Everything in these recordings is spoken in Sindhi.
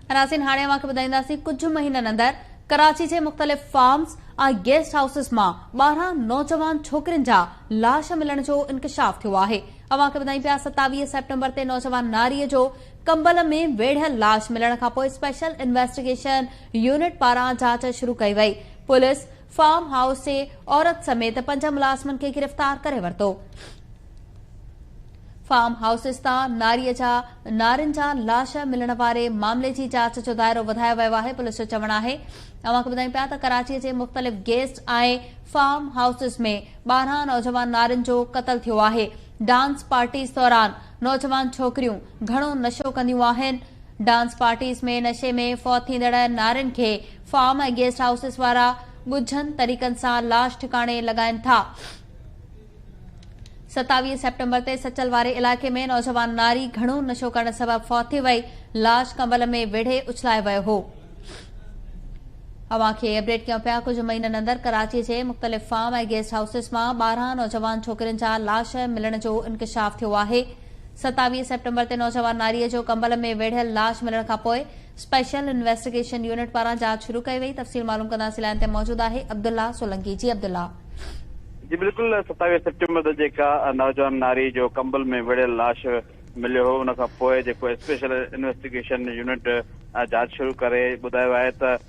ناظرين هاڻي اوهان کي ٻڌائينداسين ڪجهه مهينن اندر ڪراچي جي مختلف فارمز ۽ گيسٽ هائوسز مان 12 نوجوان ڇوڪرين جا لاش ملڻ جو انڪشاف ٿيو آهي. اوهان کي ٻڌايون پيا 27 سيپٽمبر تي نوجوان ناري جو ڪمبل ۾ ويڙهيل لاش ملڻ کانپوء اسپيشل انويسٽيگيشن يونٽ پاران جاچ شروع ڪئي وئي. پوليس فارم هائوس جي عورت سميت 5 ملازمن کي گرفتار ڪري ورتو. فارم هائوسز تان نارين جا لاش ملڻ واري معاملي جي جاچ جو دائرو وڌايو ويو آهي. پوليس جو چوڻ آهي اوهان کي ٻڌايون پيا ته ڪراچي جي مختلف گيسٽ ۽ فارم هائوسز ۾ 12 نوجوان نارين جو قتل ٿيو آهي. ڊانس پارٽيز دوران نوجوان ڇوڪريون گهڻو نشو ڪنديون آهن. ڊانس پارٽيز ۾ نشي ۾ فوت ٿيندڙ نارين کي فارم ۽ گيسٽ هائوسز وارا ڳجهن طريقن سان لاش ٺڪاڻي لڳائين ٿا. 27 سيپٽمبر تي سچل واري علائقي ۾ نوجوان ناري گهڻو نشو ڪرڻ سبب فوت ٿي وئي، لاش ڪمبل ۾ ويڙهي اڇلايو ويو هو. اوهان کي اپڊيٽ ڪيون پيا ڪجهه مهينن اندر ڪراچي جي مختلف فارم ۽ گيسٽ هائوسز مان 12 نوجوان ڇوڪرين جا لاش ملڻ جو انڪشاف ٿيو آهي. 27 سيپٽمبر تي نوجوان ناري جو ڪمبل ۾ ويڙهيل لاش ملڻ کانپوء اسپيشل انويسٽيگيشن يونٽ پاران جاچ شروع ڪئي وئي. تفصيل معلوم ڪنداسين لائين تي موجود آهي عبدالله سولنگي جي عبدالله. جي بلڪل 27 سيپٽمبر تي جيڪا نوجوان ناري جو ڪمبل ۾ ويڙهيل لاش مليو هو ان کان پوء جيڪو اسپيشل انويسٽيگيشن يونٽ جاچ شروع ڪري ٻڌايو آهي ته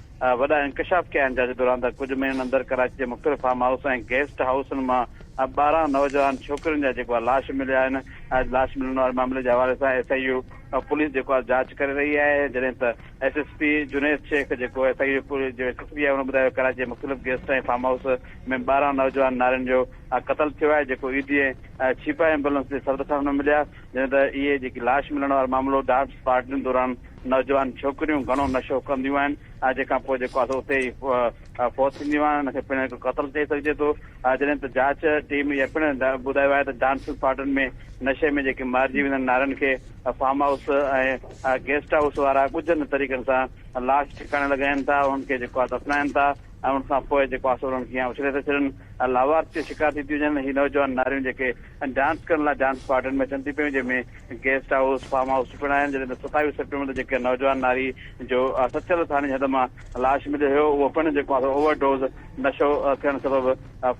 وڏا انڪشاف ڪيا آهن جاچ دوران ته ڪجهه مهينن اندر ڪراچي جي مختلف فارم هائوس ۽ گيسٽ هائوسن مان 12 نوجوان ڇوڪرين جا جيڪو آهي لاش مليا آهن لاش ملڻ واري معاملي جي حوالي سان ايس I U police جيڪو آهي جاچ ڪري رهي آهي جڏهن ته S S P Junaid Shaikh جيڪو ايس I U جو ايس ايس پي آهي ان ٻڌايو ڪراچي جي مختلف گيسٽ ۽ فارم هائوس ۾ 12 نوجوان نارين جو قتل ٿيو آهي جيڪو ايڌي ۽ ڇيپا ايمبولنس جي سرد خانن ۾ مليا جڏهن ته اهي جيڪي لاش ملڻ وارو معاملو ڊانس پارٽين دوران نوجوان ڇوڪريون گهڻو نشو ڪنديون آهن جنهن کان پوء جيڪو آهي سو اتي ئي فوت ٿينديون آهن ان کي پڻ هڪ قتل چئي سگهجي ٿو جڏهن ته جاچ ٽيم اها پڻ ٻڌايو آهي ته ڊانس پارٽين ۾ نشي ۾ جيڪي مارجي ويندڙ نارين کي فارم هائوس ۽ گيسٽ هائوس وارا ڳجهن طريقن سان لاش ٺڪاڻي لڳائين ٿا انهن کي جيڪو آهي دفنائين ٿا ۽ ان کان پوء جيڪو آهي سو انهن کي اڇلي ٿا ڇڏن لاوارث جو شڪار ٿي ٿيون وڃن هي نوجوان ناريون جيڪي ڊانس ڪرڻ لاء ڊانس پارٽين ۾ اچن ٿي پيون جنهن ۾ گيسٽ هائوس فارم هائوس پڻ آهن جڏهن ته 27 سيپٽمبر تي جيڪي نوجوان ناري جو سچل ٿاڻي جي حد مان لاش مليو هيو اهو پڻ جيڪو آهي اوور ڊوز نشو ٿيڻ سبب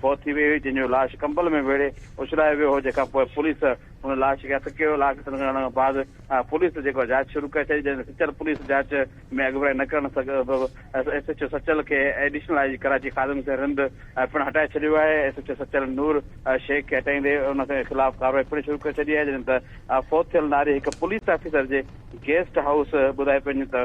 فوت ٿي وئي هئي جنهن جو لاش ڪمبل ۾ ويڙهي اڇلايو ويو هو جنهن کان پوء پوليس ان لاش کي هٿ ڪيو لاش هٿ ڪرڻ کان بعد پوليس جيڪو جاچ شروع ڪري ڇڏي جڏهن ته سچل پوليس جاچ ۾ اڳڀرائي نه ڪرڻ سبب ايس ايڇ او سچل کي additional I G Karachi Khadim Hussain Rind پڻ هٽائي ڇڏيو آهي. S H O Sachal Noor Shaikh کي هٽائيندي ان خلاف ڪارروائي پڻ شروع ڪري ڇڏي آهي. جڏهن ته فوت ٿيل ناري هڪ پوليس آفيسر جي گيسٽ هائوس ٻڌائي پئي وڃي ته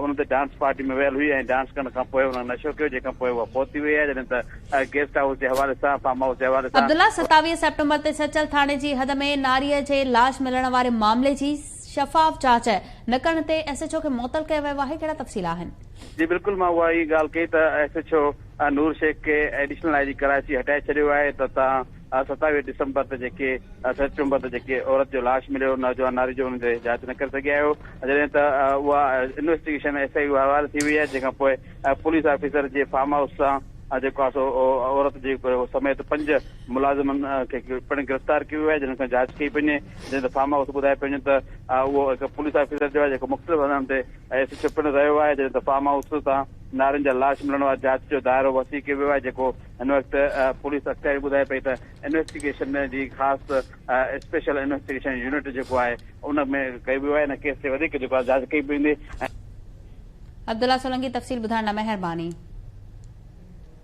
ان تي ڊانس پارٽي ۾ ويل هئي ۽ ڊانس ڪرڻ کان پوء هن نشو ڪيو جنهن کان پوء اها فوت ٿي وئي آهي. جڏهن ته گيسٽ هائوس جي حوالي سان فارم هائوس جي حوالي سان. عبدالله 27 سيپٽمبر تي سچل ٿاڻي جي حد ۾ ناري جي لاش ملڻ واري معاملي جي شفاف جاچ نه ڪرڻ تي ايس ايڇ او کي معطل ڪيو ويو آهي، ڪهڙا تفصيل آهن؟ جي بلڪل مان اها ئي ڳالهه ڪئي ته ايس ايڇ او نور شيخ کي ايڊيشنل I جي ڪراچي هٽائي ڇڏيو آهي ته تان 27 ڊسمبر تي جيڪي سيپٽمبر تي جيڪي عورت جو لاش مليو نوجوان ناري جو ان جي جاچ نه ڪري سگهيا آهيو جڏهن ته اها انويسٽيگيشن ايس I U حوالي ٿي وئي آهي جنهن کان پوء پوليس آفيسر جي فارم هائوس سان جيڪو آهي سو عورت جي سميت 5 ملازمن کي پڻ گرفتار ڪيو ويو آهي جنهن کان جاچ ڪئي پئي وڃي جڏهن ته فارم هائوس ٻڌايو پيو وڃي ته اهو هڪ پوليس آفيسر جو آهي جيڪو مختلف هنڌن تي ايس ايڇ او پڻ رهيو آهي جڏهن ته فارم هائوس تان نارين جا لاش ملڻ واري جاچ جو دائرو وسيع ڪيو ويو آهي جيڪو هن وقت پوليس اختياري ٻڌائي پئي ته انويسٽيگيشن جي خاص اسپيشل انويسٽيگيشن يونٽ جيڪو آهي ان ۾ ڪيو ويو آهي ان ڪيس تي وڌيڪ جيڪو آهي جاچ ڪئي پئي وڃي. عبدالله سولنگي تفصيل ٻڌائڻ لاء مهرباني.